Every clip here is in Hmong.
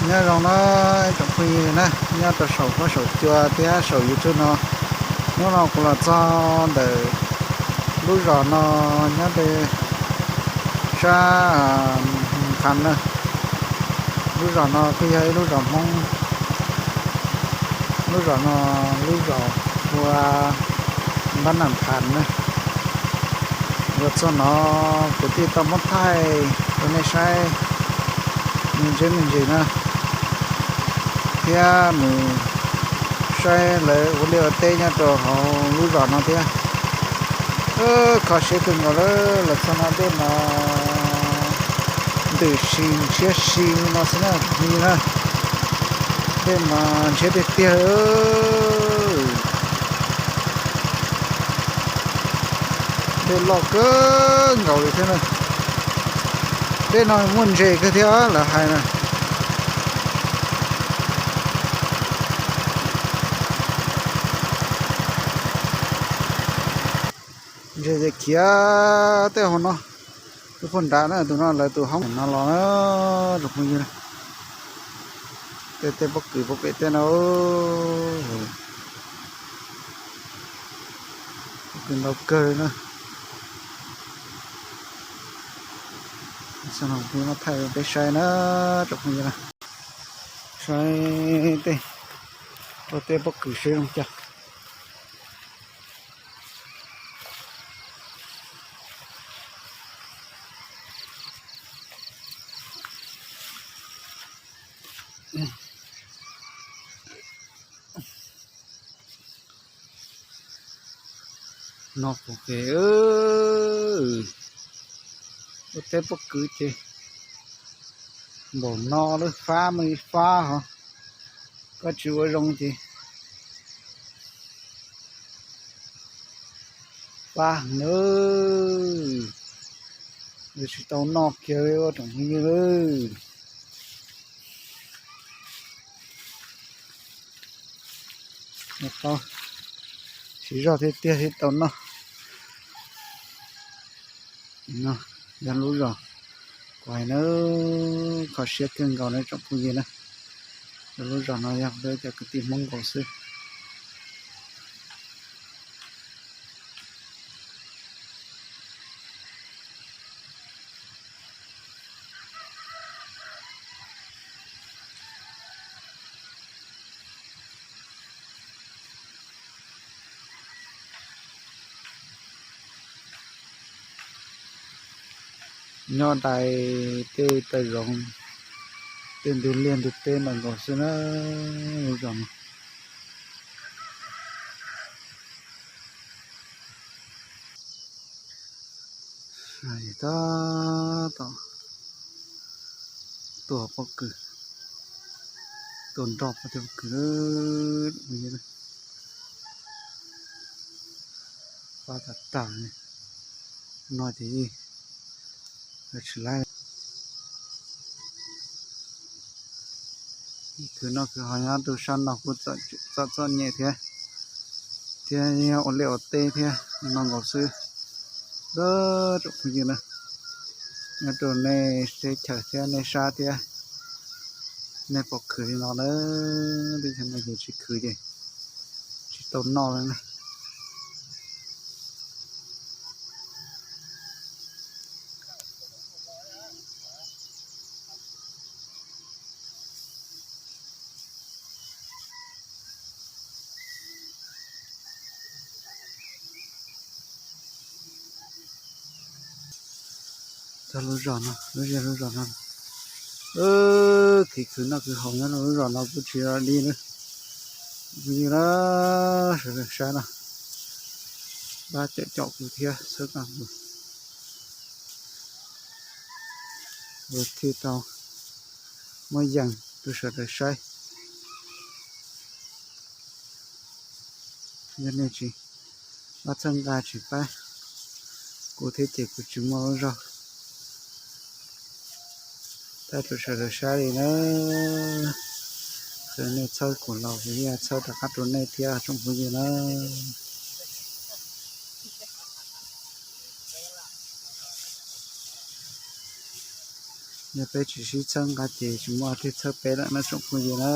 Nyob zoo na tsoom phooj ywg na, nyob rau saum huab saum cua thiab saum YouTube no. Hnub no kuv los txog ntawm lub zos no, nyob rau sab Nqhas na. Lub zos no kuj yog ib lub zos Hmoob. Lub zos no, lub zos ua Npab Nam Phas na. Los txog no kuv thiaj tau muab thaij rau nej saib me ntsis me ntsis na, thiab mus saib lawv ua liaj ua teb nyob rau hauv lub zos no thiab. Kho siab kawg nkaus lawm, los txog no dej mas ntws si ntshiab si no xwb na, tsoom phooj ywg na. Dej mas ntshiab tiag tiag. Dej loj kawg nkaus li thiab na. Dej no muaj ntses kawg thiab lawv hais na. Ntses ces khiav tej hauv no, tus phauj nrad na, tus no lawv tus hoob no los na, tsoom phooj ywg na. Tej tej pob kws pob pem tej no, pob kws ntau kawg na. Thaij rau peb saib na, tsoom phooj ywg na. Saib tej, tej pob kws seb zoo cas. No pom kev, ua teb pob kws ces npaum no lawm, fab mas fab hos, koj tsis ua zoo ces fab heev nawb. Yuav tsis tau noj kiag li tsoom phooj ywg. Tau siv zog thiab tiag thiaj tau noj. No yog lub zos kuv hais na, kho siab kawg nkaus na tsoom phooj ywg na. Lub zos no yog peb cov kwv tij Hmoob nkaus xwb. Nyob dai tej taw zoov, tej ntug liaj ntug teb ntau nkaus xwb na, lub zos no. Tab tom tua pob kws, tua nroj pob kws, pab tag tag no ces tsis laib. Kwv noj kwv haus nyob rau sab no kuj txom txom nyem thiab, thiab ua liaj ua teb thiab no nkaus xwb. Tsoom phooj ywg na, nyob rau nej teb chaws thiab nej sab thiab, nej pom khwv li no na, teb chaws no ces tsis khwv ces tsis tau noj li na. Txog lub zos no, lub zos, lub zos no, kev khwv noj khwv haus nyob rau lub zos no kuj tsis li na. Kuv yog sawv daws saib no, pab caum caum kuv thiab txhawb nqa kuv, kuv thiaj tau muab yees rau sawv daws saib. Yog nej tsis pab txhawb nqa tsis pab kuv thiab ces kuv tsis muaj lub zog thaij rau sawv daws saib li na. Txawm nej txhawb kuv los kuv yeej txhawb rov qab rau nej thiab tsoom phooj ywg na. Yog peb tsis sib txhawb nqa ces tsis muaj leej twg txhawb peb lawm no tsoom phooj ywg na.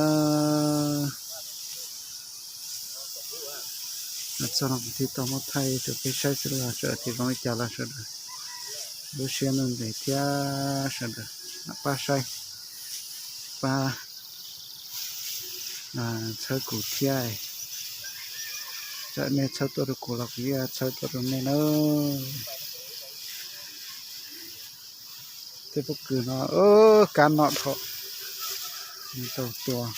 Txog no kuv thiaj tau muab thaij rau peb saib xwb los sawv daws thiaj zoo li cas los sawv daws lub siab ntev thiab sawv daws pab saib, pab txhawb kuv thiab. Txawm nej txhawb tuaj rau kuv los kuv yeej txhawb tuaj rau nej na. Tej pob kws no kab no dhau, tau tua.